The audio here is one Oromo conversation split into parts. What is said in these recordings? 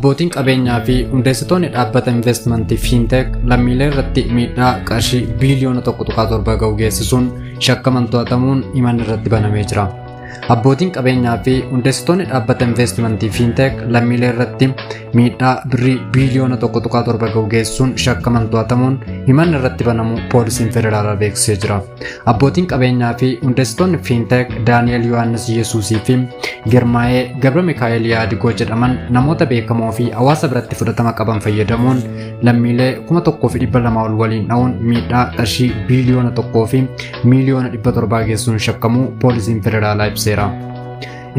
Abbootiin qabeenyaa fi hundeessitoonni dhaabbata investimentii Fiinteek lammiilee irratti miidhaa qarshii biiliyoona 1.7 ga'u geessisuun shakkaman to'atamuun himanni irratti banamee jira. Abbootiin qabeenyaa fi hundeessitoonni dhaabbata investimentii Fiinteek lammiilee irratti miidhaa birrii biiliyoona 1.7 ga'u geessisuun shakkaman to'atamuun himanni irratti banamuu poolisiin federaalaa beeksisee jira. Abbootiin qabeenyaa fi hundeessitoonni Fiinteek Daani'el Yohaannis Yesuusii fi Girmaa'ee Gabra Mikaa'el Yaadigoo jedhaman namoota beekamoo fi hawaasa biratti fudhatama qaban fayyadamuun lammiilee 1200 ol waliin dha'uun miidhaa qarshii biiliyoona 1 fi miiliyoona 700 geessuun shakkamuu poolisiin federaalaa ibseera.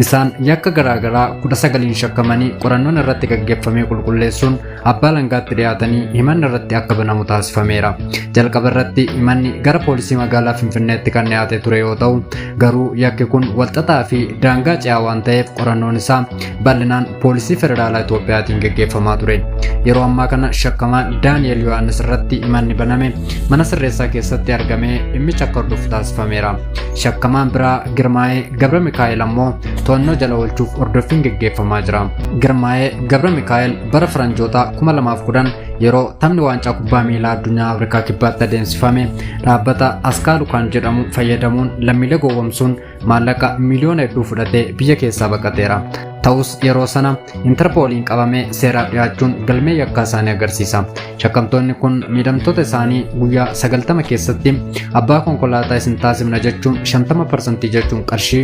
Isaan yakka garaagaraa 19n shakkamanii qorannoon irratti gaggeeffamee qulqulleessuun abbaa alangaatti dhiyaatanii himanni irratti akka banamu taasifameera. Jalqaba irratti himanni gara poolisii magaalaa Finfinneetti kan dhiyaate ture yoo ta'u, garuu yakki kun walxaxaa fi daangaa ce'aa waan ta'eef qorannoon isaa bal'inaan poolisii federaalaa Itoophiyaatiin gaggeeffamaa ture. Yeroo ammaa kana shakkamaan Daani'el Yohaannis irratti himanni baname mana sirreessaa keessatti argamee dhimmicha akka hordofu taasifameera. Shakkamaan biraa Girmaa'ee Gabra Mikaa'el ammoo to'annoo jala oolchuuf hordoffiin gaggeeffamaa jira. Girmaa'ee Gabra Mikaa'el bara faranjootaa 2010 yeroo taphni waancaa kubbaa miilaa addunyaa Afrikaa Kibbaatti adeemsifame dhaabbata Askaalu kan jedhamu fayyadamuun lammiilee gowwomsuun maallaqa miliyoona hedduu fudhatee biyya keessaa baqateera. Ta'us yeroo sana Intarpooliin qabamee seeraaf dhiyaachuun galmee yakkaa isaanii agarsiisa. Shakkamtoonni kun miidhamtoota isaanii guyyaa 90 keessatti abbaa konkolaataa isin taasifna jechuun 50% jechuun qarshii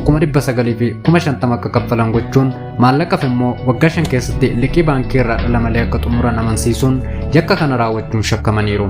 900,000 fi 50,000 akka kaffalan gochuun maallaqaf immoo waggaa 5 keessatti liqii baankii irraa dhala malee akka xumuran amansiisuun yakka kana raawwachuun shakkamaniiru.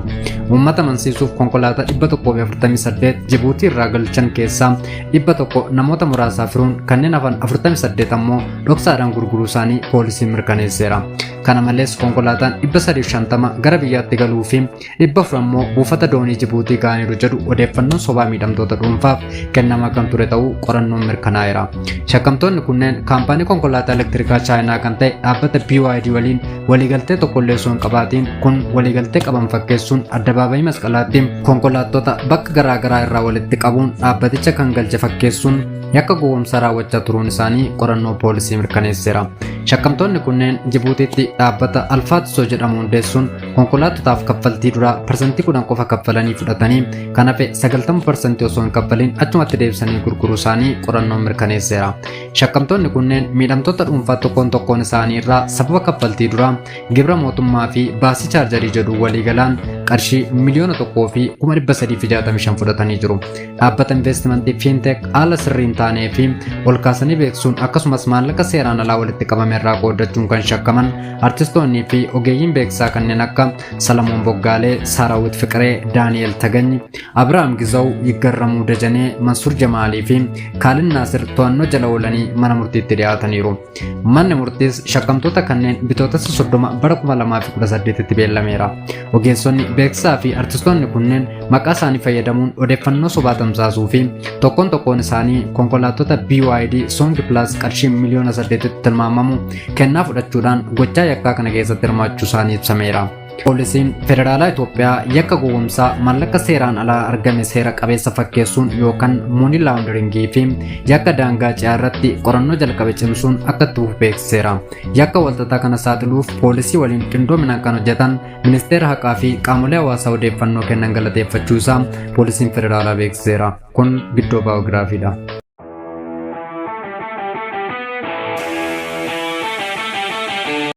Uummata amansiisuuf konkolaataa 148 Jibuutii irraa galchan keessaa 100 namoota muraasaaf hiruun kanneen hafan 48 ammoo dhoksaadhaan gurguruu isaanii poolisiin mirkaneesseera. Kana malees konkolaataan 350 gara biyyaatti galuu fi 400 ammoo buufata doonii Jibuutii ga'aniiru jedhu odeeffannoon sobaa miidhamtoota dhuunfaaf kennamaa kan ture ta'uu qorannoon mirkanaa'eera. Shakkamtoonni kunneen kaampaanii konkolaataa elektirikaa Chaayinaa kan ta'e dhaabbata BYD waliin waliigaltee tokkollee osoo hin qabaatiin kun waliigaltee qaban fakkeessuun addabaabayii masqalaatti konkolaattota bakka garaagaraa irraa walitti qabuun dhaabbaticha kan galche fakkeessuun yakka gowwomsaa raawwachaa turuun isaanii qorannoo poolisii mirkaneesseera. Shakkamtoonni kunneen Jibuutiitti dhaabbata Alfaatisoo jedhamu hundeessuun konkolaattotaaf kaffaltii duraa 10% qofa kaffalanii fudhatanii kan hafe 90% osoo hin kaffalin achumatti deebisanii gurguruu isaanii qorannoon mirkaneesseera. Shakkamtoonni kunneen miidhamtoota dhuunfaa tokkoon tokkoon isaanii irraa sababa kaffaltii duraa gibira mootummaa fi baasii chaarjarii jedhu waliigalaan qarshii 1,365,000 fudhatanii jiru. Dhaabbata investimentii Fiinteek haala sirrii hin taanee fi ol kaasanii beeksisuun akkasumas maallaqa seeraan alaa walitti qabame irraa qooddachuun kan shakkaman artistoonnii fi ogeeyyiin beeksisaa kanneen akka Salamoon Boggaalee, Saarawit Fiqiree, Daani'el Taganyi, Abiraam Gizaw, Yiggarramuu Dajanee, Mansuur Jamaalii fi Kaalin Naasir to'annoo jala oolanii mana murtiitti dhiyaataniiru. Manni murtiis shakkamtoota kanneen Bitootessa 30 bara 2018tti beellameera. Ogeessonni beeksisaa fi artistoonni kunneen maqaa isaanii fayyadamuun odeeffannoo sobaa tamsaasuu fi tokkoon tokkoon isaanii konkolaattota BYD Song Plus qarshii miliyoona 8tti tilmaamamu kennaa fudhachuudhaan gochaa yakkaa kana keessatti hirmaachuu isaanii ibsameera. Poolisiin Federaalaa Itoophiyaa yakka gowwomsaa maallaqa seeraan alaa argame seera qabeessa fakkeessuun yookaan money launderingii fi yakka daangaa ce'aa irratti qorannoo jalqabe cimsuun akka itti fufu beeksiseera. Yakka walxaxaa kana saaxiluuf poolisii waliin qindoominaan kan hojjetan ministeera haqaa fi qaamolee hawaasaa odeeffannoo kennan galateeffachuu isaa poolisiin federaalaa beeksiseera. Kun Giddoo Baayogiraafiidha.